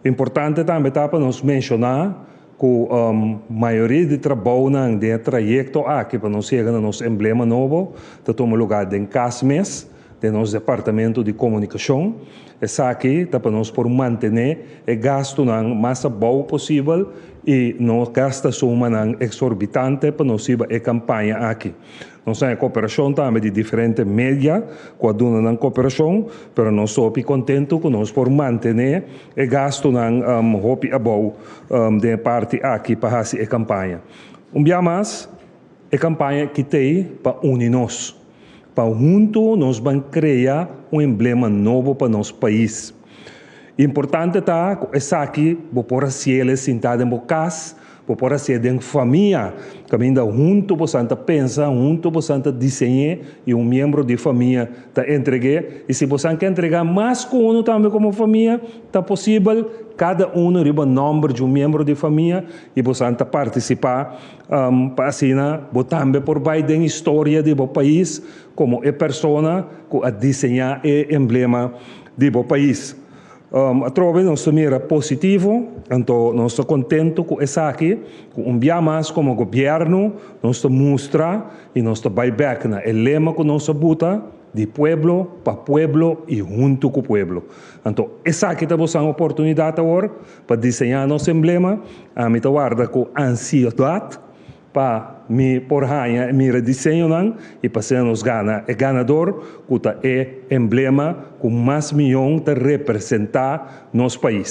Importante tambe ta pa nos menshoná ku mayoria di trabounan den e trayekto aki pa nos yega na nos emblema nobo ta tuma lugá den kas mes, den nos departamento di komunikashon. Esaki ta pa nos por mantené e gastunan mas abou posibel i no gasta sumanan eksorbitante pa nos hiba e kampaña aki. Nos haña koperashon tambe di diferente media ku a duna nan koperashon, pero nos ta hopi kontentu ku nos por mantené e gastunan hopi abou den e parti aki pa hasi e kampaña. Un bia mas, e kampaña aki t'ei pa uni nos, pa huntu nos ban krea un emblema nobo pa nos pais. Importante ta ku esaki bo por hasiel sintá den bo kas, bo por hasié den famia, kaminda huntu boso ta pensa, huntu boso ta diseñ'é i un miembro di famia ta entreg'é. I si boso ke entregá mas ku unu tambe komo famia, ta posibel, kada unu riba nòmber di un miembro di famia i boso ta partisipá pa asina bo tambe por bai den historia di bo pais komo e persona ku a diseñá e emblema di bo pais. Atrobe nos ta mira positivo, anto nos ta kontentu ku esaki, ku un bia mas komo gobièrnu nos ta mustra i nos ta bai bèk na e lema ku nos a buta di pueblo pa pueblo i huntu ku pueblo. Anto esaki ta boso oportunidat awor pa diseñá nos emblema. Ami ta warda ku ansiedat pa mi por haña mira diseñonan i pa nos gana e ganador ku ta e emblema ku mas mihó ta representá nos pais.